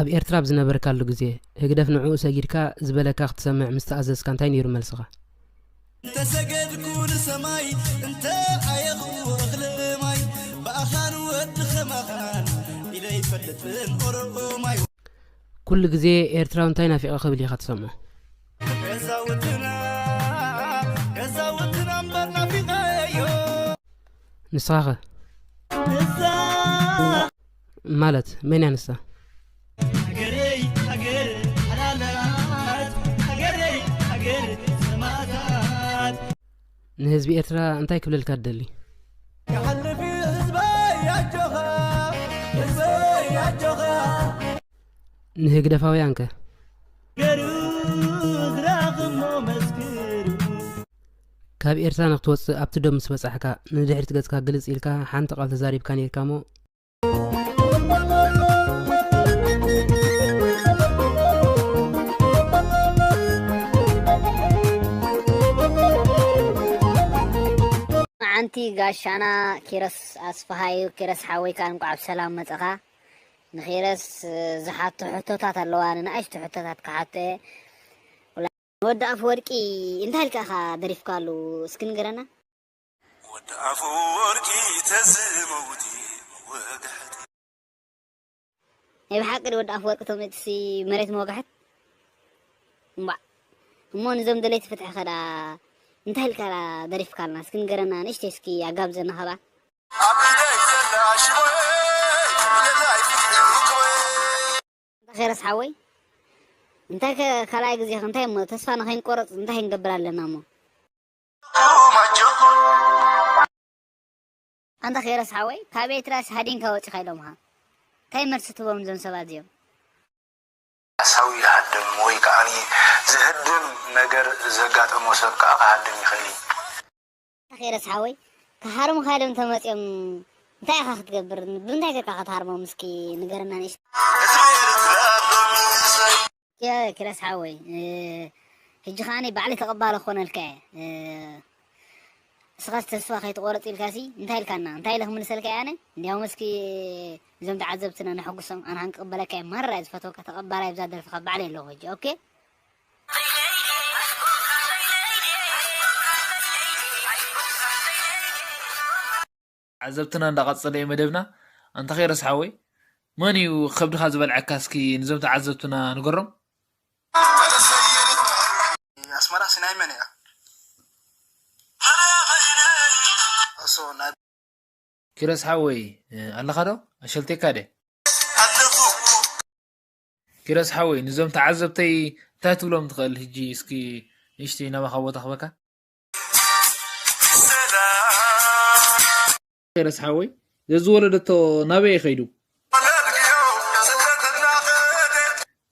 ኣብ ኤርትራ ኣብ ዝነበርካሉ ግዜ፣ ህግደፍ ንዕኡ ሰጊድካ ዝበለካ ክትሰምዕ ምስ ተኣዘዝካ እንታይ ነይሩ መልስኻ? እንተሰገድኩ ንሰማይ እንተ ኣየኹ እኽሊ ማይ ብኣኻን ወዲ ኸማኻን ኢለ ይፈልጥን ኦሮማይ ኩሉ ግዜ ኤርትራዊ እንታይ ናፊቐ ክብል ኢኻ ትሰምዖ? ገዛውትና ገዛውትና እምበር ናፊቐዮ ንስኻኸ? ማለት መን እያ ንሳ? ሃገረይ ሃገር ሓላላት ሃገረይ ሃገር ሰማእታት ንህዝቢ ኤርትራ እንታይ ክብለልካ ትደሊ? ይሓልፍ እዩ ህዝበይ ኣጆኻ ህዝበይ ኣጆኻ ንህግደፋውያን ከ? ገሩ ዝረኣኽሞ መስክሩ ካብ ኤርትራ ንክትወጽእ ኣብቲ ዶብ ምስ በጻሕካ ንድሕሪት ገጽካ ግልጽ ኢልካ ሓንቲ ቃል ተዛሪብካ ነይርካ እሞ መዓንቲ ጋሻና ኪረስ ኣስፍሃዩ ኪረስ ሓወይ ከኣ እንቋዕ ብሰላም መጸኻ። ንኺረስ ዝሓቶ ሕቶታት ኣለዋ ንንኣሽቱ ሕቶታት ክሓቶ እየ። ወዲ ኣፍ ወርቂ እንታይ ኢልካ ኢኻ ደሪፍካሉ እስኪ ንገረና። ወዲ ኣፍ ወርቂ ተዝመውቲ ወግሐት ናይ ብሓቂ ድዩ ወዲ ኣፍ ወርቂ ተመፅሲ መሬት መወጋሕት እምባዕ እሞ ንዞም ደለይቲ ፍትሒ ከዳ እንታይ ኢልካ ደሪፍካልና እስኪ ንገረና ንእሽተይ እስኪ ኣጋብዘና ከባ ኣብ ኢደይ ዘላ ሽቦይ ደላይ ፍትሒ ክወይ እንታይ ከይረስ ሓወይ እንታይ ከ ካልኣይ ግዜ ከ እንታይ እሞ ተስፋ ንኸይንቆረፅ እንታይ ክንገብር ኣለና እሞ ኣንታ ኸይረስ ሓወይ ካብ ኤርትራስ ሃዲንካ ወፂኻ ኢሎምኻ እንታይ መልሲ ትቦም እዞም ሰባት እዚኦም ሓሳዊ ይሃድም ወይ ከዓ ዝህድም ነገር ዘጋጠሞ ሰብ ከዓ ክሃድም ይኽእል እዩ። ኣንታ ኸይረስ ሓወይ ክሃርሙኻ ኢሎም ተመፂኦም እንታይ ኢኻ ክትገብር ብምንታይ ጌርካ ክትሃርሞም እስኪ ንገረና ንእሽቶ ኪረስ ሓወይ ሕጂ ከዓኒ ባዕለይ ተቐባለ ክኾነልካ እየ እስኻስ ተስፋ ከይትቆረፅ ኢልካሲ እንታይ ኢልካና እንታይ ኢለ ክምልሰልካ እየ ኣነ እንዲያውም እስኪ እዞም ተዓዘብትና ነሐጉሶም ኣነ ከንቅበለካ እየ ማራ እየ ዝፈትወካ ተቐባላይ ብዛ ደርፍኻ ባዕለይ ኣለኹ ሕጂ ኦኬ ዓዘብትና እንዳቐጸለ እዩ መደብና። ኣንታ ኸይረስ ሓወይ መን እዩ ከብድኻ ዝበልዐካ እስኪ ንዞም ተዓዘብትና ንገሮም። ኣስመራ ሲናይ መን እያ? ኪሮስ ሓወይ ኣለኻ ዶ? ኣሸልቴካ ደ? ኪሮስ ሓወይ ንዞም ተዓዘብተይ እንታይ ትብሎም ትኽእል? ሕጂ እስኪ ንእሽተይ ናባኻ ቦታ ክበካ። ኪሮስ ሓወይ ዘዝወለደቶ ናበይ ከይዱ?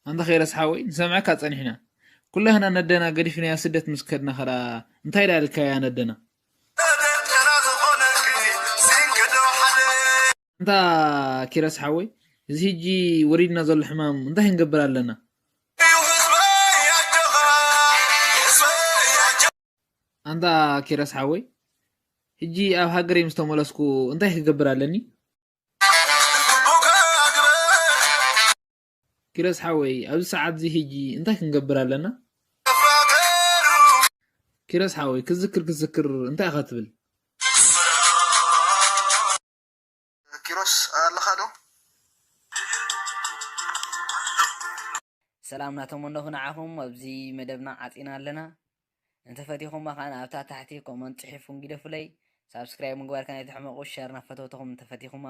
ኣንታ ኪሮስ ሓወይ ንሰምዐካ ጸኒሕና ኩላህና ነደና ገዲፍናያ ስደት ምስ ከድና ኸዳ እንታይ ዳ ኢልካያ ነደና? ኣንታ ኪረስ ሓወይ እዚ ሕጂ ወሪድና ዘሎ ሕማም እንታይ ክንገብር ኣለና? ኣንታ ኪረስ ሓወይ ሕጂ ኣብ ሃገረይ ምስ ተመለስኩ እንታይ ክገብር ኣለኒ? ኪረስ ሓወይ ኣብዚ ሰዓት እዚ ሕጂ እንታይ ክንገብር ኣለና? ኪረስ ሓወይ ክዝክር ክዝክር እንታይ ኢኻ ትብል? ኪሮስ ኣለኻ ዶ? ሰላም ናተመነኹ ንዓኹም ኣብዚ መደብና ዓፂና ኣለና። እንተፈቲኹማ ከዓ ኣብታ ታሕቲ ኮመንት ፅሒፉን ግደፉለይ። ሳብስክራይብ ምግባር ከኣ ኣይትሕመቑ። ሸር ናብ ፈተውትኹም እንተፈቲኹማ